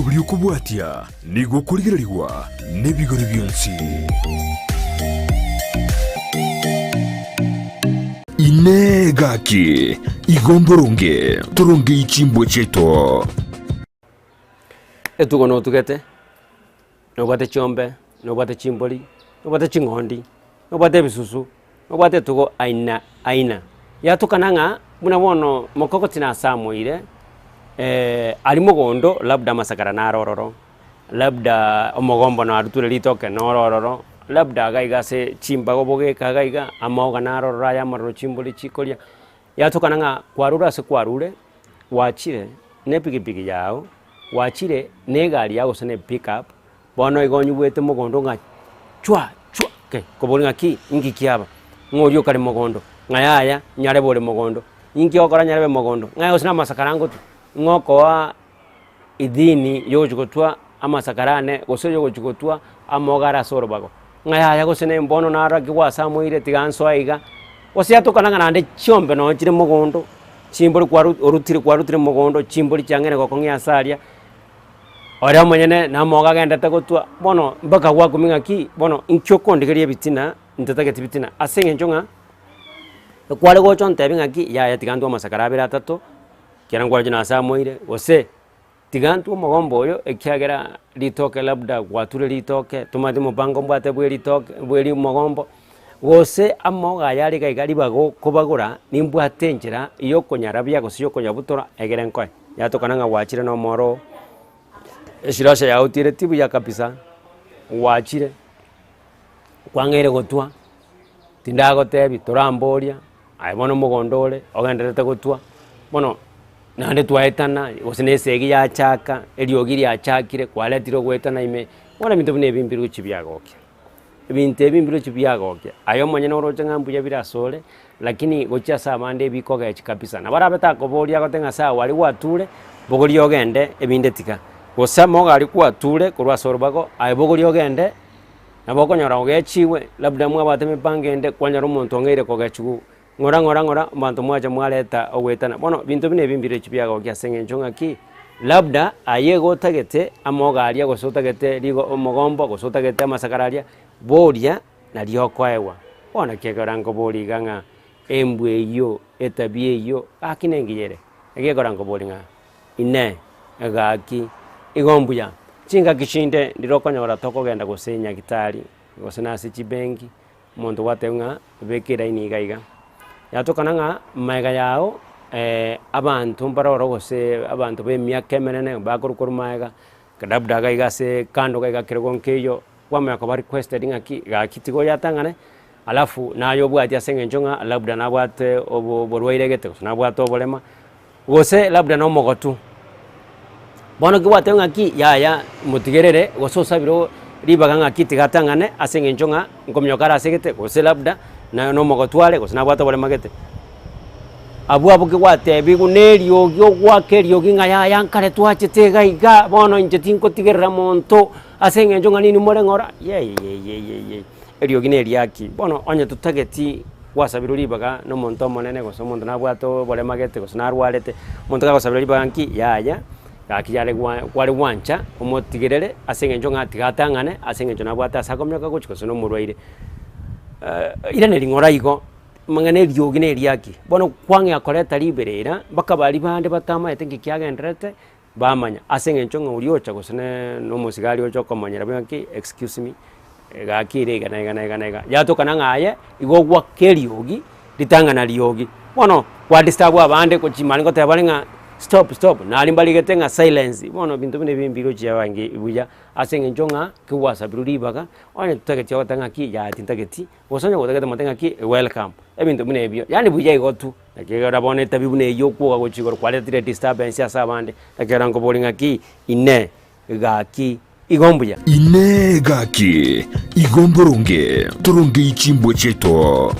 Omobere okobwatia nigo okorigererigwa nebigori bionsi. Inee! Gaki, igo mboronge torongei chimbwa chiaito? Etugo notugete, nobwate chiombe, nobwate chimbori, nobwate ching'ondi, nobwate ebisusu, nobwate etugo aina aina. Yatokana ng'a buna bono mokogoti nasamoire aria mogondo labda amasakara naro ororo, labda omogombo naruture ritoke noro ororo, labda iga iga ase chimbago bogeka iga iga, amaoga naro ororo aya amaroro chimbori chikoria. Yatokana ng'a kwarure ase kwarure, gwachire na epikipiki yago, gwachire na egari yago gose na epickup, bono igo onyigwete mogondo ng'a chwa chwa kei, koboria ng'a ki, inki kiaba? Ng'a oria okare mogondo, ng'a yaya nyarebe ore mogondo, inki ogokora nyarebe mogondo, ng'a gose na amasakara ngotwa, ng'a okoa idhini ya ogochia gotwa amasakara ane gose oyo ogochia gotwa amoga are ase orobago, ng'a yaya gose ne bono naro naki gwasamoire tiga nsoe iga, gose yatokana ng'a naende chiombe nonye chire mogondo, chimbori kwaru orutire kwarutire mogondo, chimbori chiang'eire gokong'ia ase aria, oria omonyene namoga agendete gotwa, bono mpaka gwakumia ng'aki, bono inki okondigeria ebitina, ntatageti bitina, ase eng'encho ng'a, ekware gocha ontebie ng'aki yaya tiga ntwe amasakara abere atato, Ekero nkwarachire nasamoire, gose tiga ntwe omogomba oyo ekiagera ritoke labda gwature ritoke, tomanyete omopango mbwate bwe ritoke bwe rimogombo, gose amogo aya are iga iga ribaga okobagora, nimbwate enchera ya okonyarabia gose ya okonyabutora egere nkoe. Yatokana ng'a gwachire na omoro oo, esirasha yago tiereti buya kabisa, gwachire, kwang'eire gotwa, tindagotebia, toramboria. Aye bono omogondo ore, ogendererete gotwa, bono naende twaetana, gose na esegi yachaka, eriogi riachakire, kwaretire ogoetana ime, bono ebinto buna ebi mbirochi biagokia. Ebinto ebi mbirochi biagokia, aye omonyene oroche ng'a mbuya bire asore, lakini gochia ase abande ebikogechi kabisa. Nabo arabe takoboria agote ng'a sawa aria gwature, bogoria ogende ebinde tiga. Gose amogo aria kwature korwa ase orobago, aye bogoria ogende. Nabo okonyora ogechigwe, labda mwabwate emipango ende, kwanyora omonto ong'eire kogechigwa ng'ora ng'ora ng'ora, abanto mwacha mwareta ogoetana. Bono binto buna ebi mbirochio biagokia ase eng'encho ng'aki, labda aye igo otagete amogo aria gose otagete rigo omogombo gose otagete amasakara aria, boria nario okoegwa. Bono naki ekero nkoboria iga ng'a embwa eyio, etabia eyio, gaki nengiya ere? Egekora nkoboria ng'a Inee! Gaki, igo mbuya. Chingaki chinde ndire okonyora tokogenda gose nyagitari, gose nase chibenki, omonto gwatebwa ng'a beka eraini iga iga. Yatokana ng'a magega yao abanto mbare ororo gose abanto ba emiaka emenene bakorwa korwa magega, labda iga iga ase kando iga iga kerogo nkeiyo, kwamanya koba requested ng'aki gaki tiga oyatang'ane, alafu naye obwati ase eng'encho ng'a labda nabwate obo oborwaire gete gose nabwate oborema. Gose labda nomogotu. Bono ki gwateba ng'aki yaya motigerere gose osabire ribaga ng'aki tiga atang'ane ase eng'encho ng'a nkominyoka are ase egete gose labda na nomogotu are gose nabwate oborema gete. Abwo abwo ki gwatebigwa na eriogi ogoaka eriogi ng'a yaya nkare twachete iga iga bono inche tingotigerera monto ase eng'encho ng'a ninwe more ng'ora yeyeyeyeye. Eriogi na eriaki. Bono onye totageti gwasabirwe ribaga na omonto omonene gose omonto nabwate oborema gete gose narwarete, omonto gagosabera ribaga nki? Yaya, gaki yare gwa kware gwancha omotigerere ase eng'encho ng'a tiga atang'ane ase eng'encho nabwate ase akominyoka gochia gose na omorwaire. Iraneri ng'ora igo, amang'ana eriogi na eriaki, bono kwang'ea koreta riberera mpaka baria bande batamaete nki kiagendererete. Bamanya, ase eng'encho ng'a oria ocha gose ne na omosigari ocha okomonyera buna ki, excuse me, gaki ere iga na iga na iga na iga. Yatokana ng'a aye, igo ogwaka eriogi, ritang'ana riogi. Bono, kwa disturb abande gochia mani goteba bare ng'a stop stop, naria mbarigete ng'a silence. Bono ebinto buna ebi mbirochie abange buya, ase eng'encho ng'a kegwasabirwe ribaga, onye totageti ogoteba ng'aki yaya tintageti. Gose onye gotagete mote ng'aki welcome, ebinto buna ebio, yaani buya igo tu, ekero bono etabi buna eyio okwoga gochia igoro kwaretire disturbance ase abande, ekero nkoboria ng'aki inee gaki igo mbuya. Inee gaki, igo mboronge, torongei chimbwa chiaito.